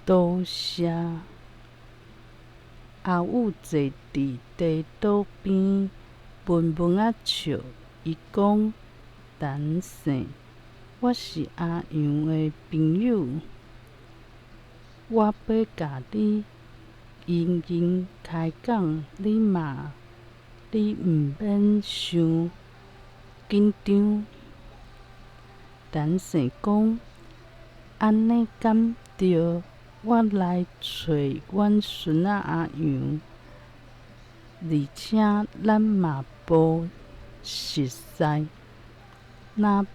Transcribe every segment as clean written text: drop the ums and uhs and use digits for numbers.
多谢。阿武坐佇地桌邊，悶悶仔笑。伊講：陳生，我是阿楊的朋友，我欲共你閒閒開講，你毋免傷緊張。陳生講：按呢敢著？我來揣阮孫仔阿楊，而且咱嘛無熟似，若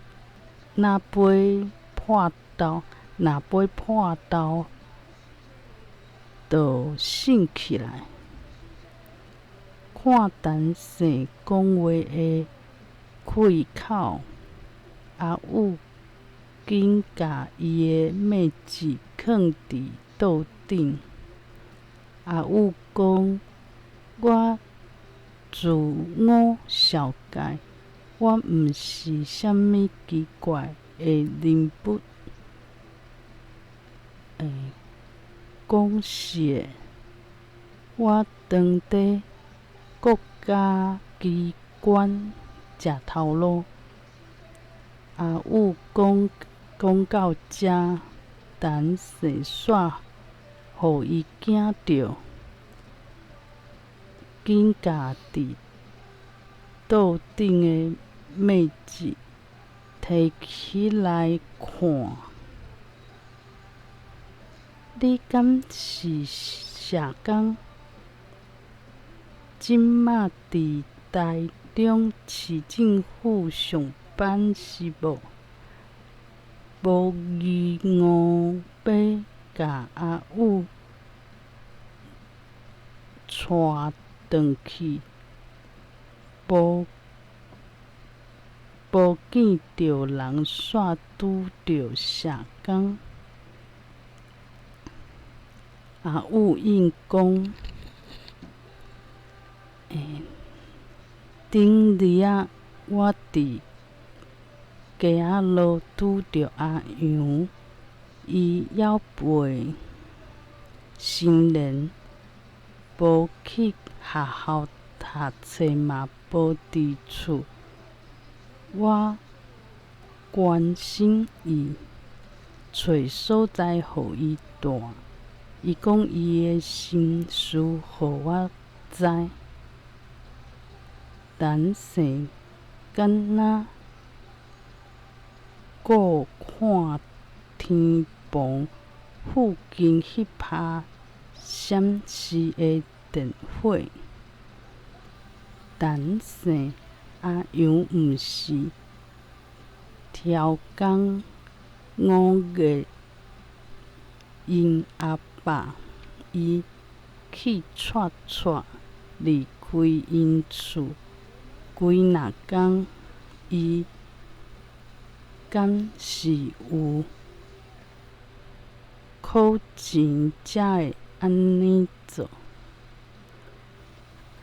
欲破鬥，就省起來。看陳生講話的氣口，阿武緊共伊的糞子囥佇桌頂。阿武講：我自我紹介，我毋是啥物奇怪的人物。講實的，我當佇國家機關食頭路。阿武講講到遮，陳生煞予伊驚著，緊共佇桌頂的糞子提起來看。你敢是社工？這馬佇臺中市政府上班是無？無疑戇欲共阿武帶轉去，無見著人煞拄著社工。阿武應講：頂日仔我佇街仔路拄著阿楊，伊猶袂成年，無去學校讀冊嘛無佇厝，我關心伊，揣所在予伊蹛。伊講伊的心事予我知。陳生敢若顧看天棚附近彼拍閃爍的電火。陳生，阿楊毋是超工五月𪜶阿爸，伊氣掣掣離開𪜶厝幾若工，伊敢是有苦錢才會按呢做？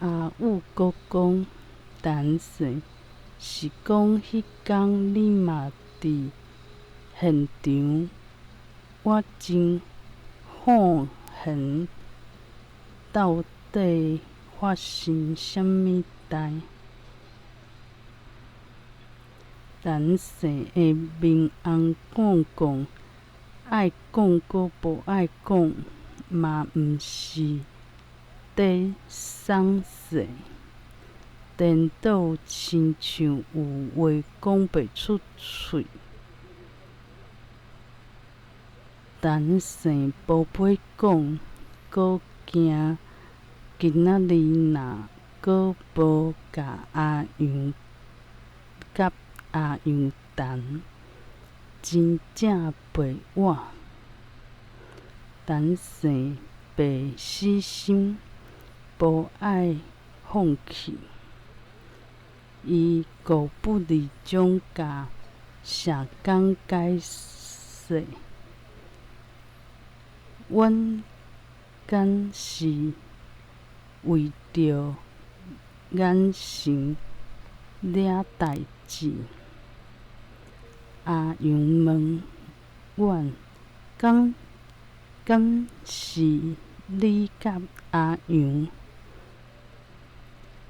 阿武閣講：陳生，是講彼工你嘛佇現場，我真好玄到底發生啥物代？陳生的面紅講講，愛講閣無愛講，嘛毋是佇搿勢，顛倒親像有話講袂出喙。陳生無欲講，閣驚今仔日若閣無共阿楊佮阿楊談，真正袂活。陳生袂死心，無愛放棄。伊故不離將共社工解釋，阮敢是為著眼神惹代誌？阿楊問阮，敢敢是你佮阿杨？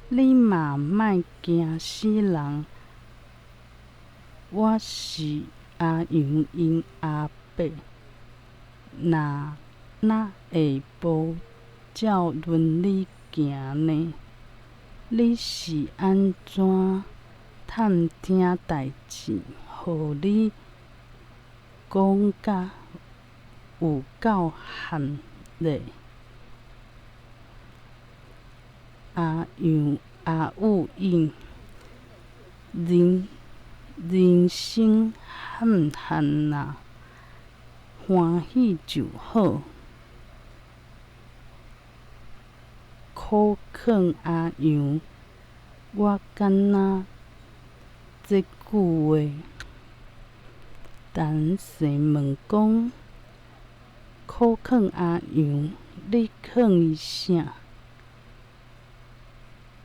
你嘛莫驚死人，我是阿楊𪜶阿伯，哪會無照倫理行呢？你是按怎探聽代誌，予你講甲有夠譀咧？阿楊阿母應人生譀譀啊，歡喜就好。苦勸阿楊，我敢若這句話。陳姓問講：苦勸阿楊，你勸伊啥？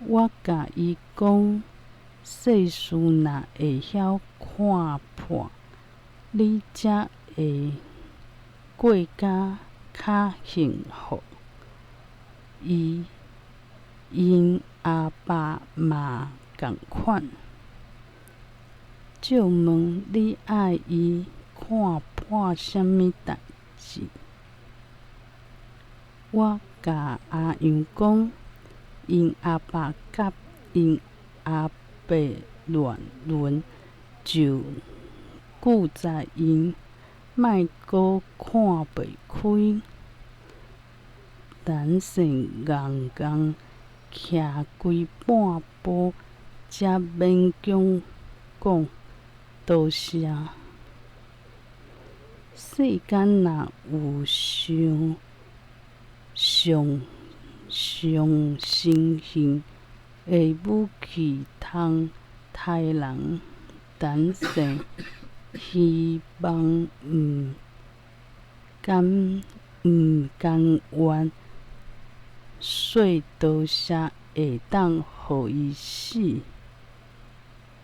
我共伊講，世事若會曉看破，你才會過甲較幸福。伊𪜶阿爸嘛仝款。借問你愛伊看破啥物代誌？我共阿楊講，𪜶阿爸佮𪜶阿伯亂倫，就拒絕𪜶，莫閣看袂開。陳姓尪尪徛規半步，才勉強講多謝。世間若有上上上新型的武器通刣人，陳姓希望毋甘願說多謝會當予伊死。